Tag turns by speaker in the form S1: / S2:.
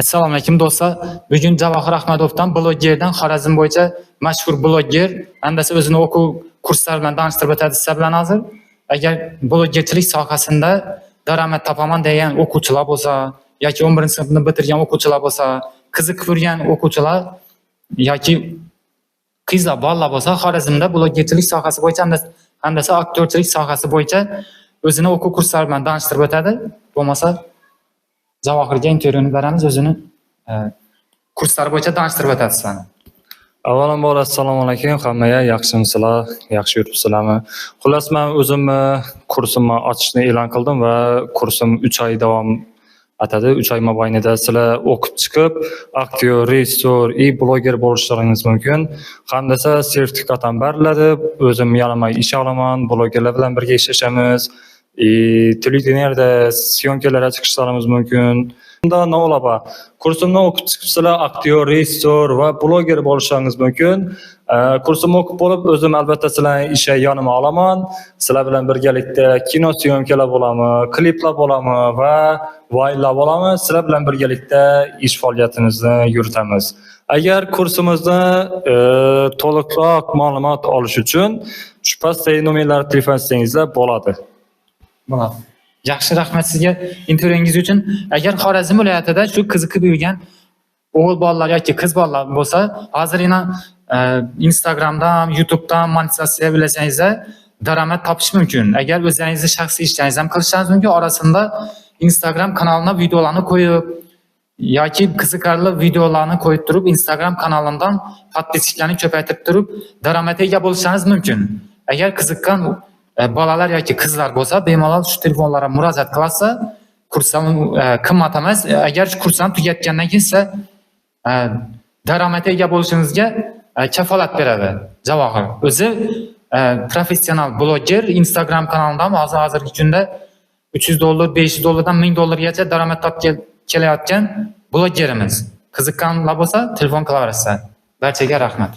S1: Assalomu alaykum do'stlar. Bugun Javohir Ahmadovdan, blogerdan, Xorazm bo'yicha mashhur bloger, hamdasa o'zini o'quv kurslari bilan tanishtirib o'tadi sizlar bilan hozir. Agar blogerchilik sohasida daromad topaman degan o'quvchilar bo'lsa yoki 11-sinfni bitirgan o'quvchilar bo'lsa, qiziqib yurgan o'quvchilar yoki qizlar, bolalar bo'lsa, Xorazmda blogerchilik sohasi bo'yicha hamdasa aktyorchilik sohasi bo'yicha o'zini o'quv kurslari bilan tanishtirib o'tadi. Bo'lmasa Javohirga intervyuni beramiz, o'zini kurslari bo'yicha tanishtirib o'tadi sizlarni.
S2: Avvalambor assalomu alaykum hammaga, yaxshimisizlar, yaxshi yuribsizlarmi? Xullas, men o'zimni kursimni ochishni e'lon qildim va kursim 3 oy davom etadi. 3 oy mobaynida sizlar o'qib chiqib, aktyor, rejissyor и bloger bo'lishlaringiz mumkin. Hamdasa sertifikat ham beriladi. O'zim yonima ish olaman, blogerlar bilan birga ishlashamiz. Televideniyada syomkalarga chiqishlarimiz mumkin. Unda nima? Kursimni o'qib chiqibsizlar, aktyor, rejissyor va bloger bo'lishingiz mumkin. Kursimni o'qib bo'lib, o'zim albatta sizlarni ishga yonima olaman. Sizlar bilan birgalikda kino syomkalar bo'ladimi, kliplar bo'ladimi va vaynlar bo'ladimi? Sizlar bilan birgalikda ish faoliyatimizni yuritamiz. Agar kursimizni to'liqroq ma'lumot olish uchun shu pastdagi nomerlarga telefon etsangizlar bo'ladi.
S1: Bo'ladi. Yaxshi, rahmat sizga intervyungiz uchun. Agar Xorazm viloyatida shu qiziqib yurgan o'g'il bolalar yoki qiz bolalar bo'lsa, hozirgina Instagramdan, YouTube'dan monetizatsiya bilasangizlar, daromad topish mumkin. Agar o'zlaringizni shaxsiy ishlaringizni ham qilishingiz mumkin, orasida Instagram kanalına videolarni qo'yib yoki qiziqarli videolarni qo'yib turib, Instagram kanalidan podpischiklarni ko'paytirib turib, daromadga ega bo'lishingiz mumkin. Agar qiziqqan bolalar yoki qizlar bo'lsa, bemalol shu telefonlarga murojaat qilsa, kurslar qimmat emas. Agar shu kurslarni tugatgandan keyin siz daromadga ega bo'lishingizga kafolat beradi Javohir. O'zi professional bloger, Instagram kanalidan hozirgi kunda 300 dollar, 500 dollardan 1000 dollargacha daromad topib kelayotgan blogerimiz. Qiziqqanlar bo'lsa, telefon qilaverasizlar. Barchaga rahmat.